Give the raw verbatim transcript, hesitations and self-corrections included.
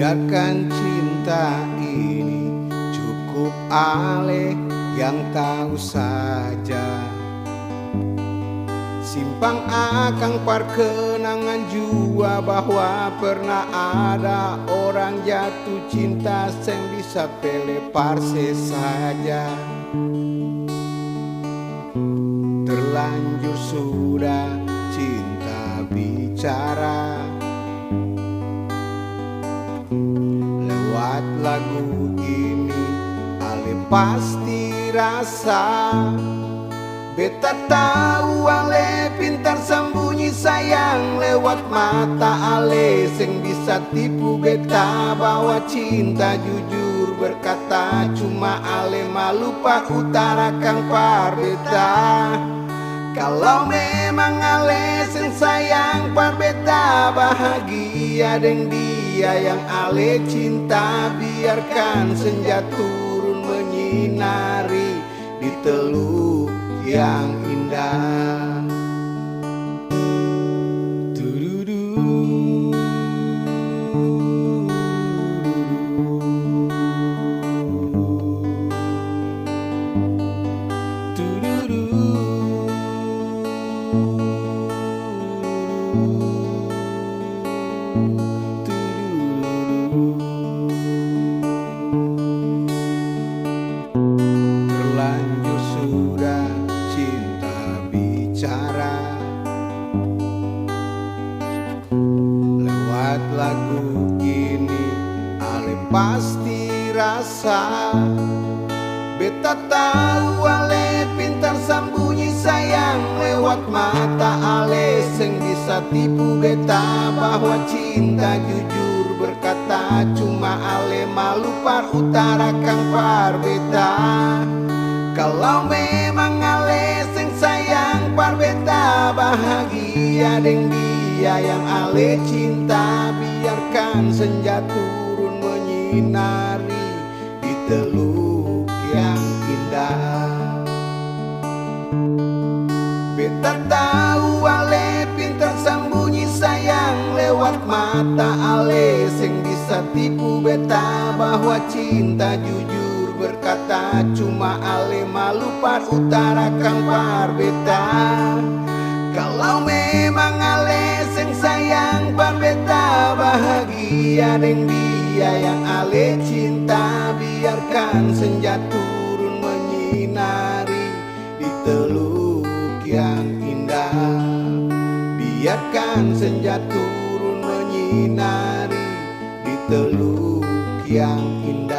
Biarkan cinta ini cukup ale yang tahu saja. Simpang akang par kenangan jua bahwa pernah ada orang jatuh cinta seng bisa pele parse saja. Terlanjur sudah cinta bicara. Lewat lagu ini, ale pasti rasa. Beta tau ale pintar sambunyi sayang lewat mata, ale seng bisa tipu beta bahwa cinta jujur berkata, cuma ale malu par utarakan par beta. Kalau memang ale seng sayang par beta, bahagia deng dia yang ale cinta, biarkan senja turun menyinari di teluk yang indah. Tududu. Tududu. Terlanjur sudah cinta bicara. Lewat lagu ini, ale pasti rasa. Beta tau ale pintar sambunyi sayang lewat mata, ale seng bisa tipu beta bahwa cinta jujur berkata, cuma ale malu par utarakan par beta. Kalau memang ale seng sayang par beta, bahagia deng dia yang ale cinta, biarkan senja turun menyinari di teluk yang indah. Beta tau ale pintar sambunyi sayang lewat mata, ale seng bisa tipu beta bahwa cinta jujur berkata, cuma ale malu par utarakan par beta. Kalau memang ale seng sayang par beta, bahagia deng dia yang ale cinta, biarkan senja turun menyinari di teluk yang indah. Biarkan senja turun menyinari di teluk yang indah.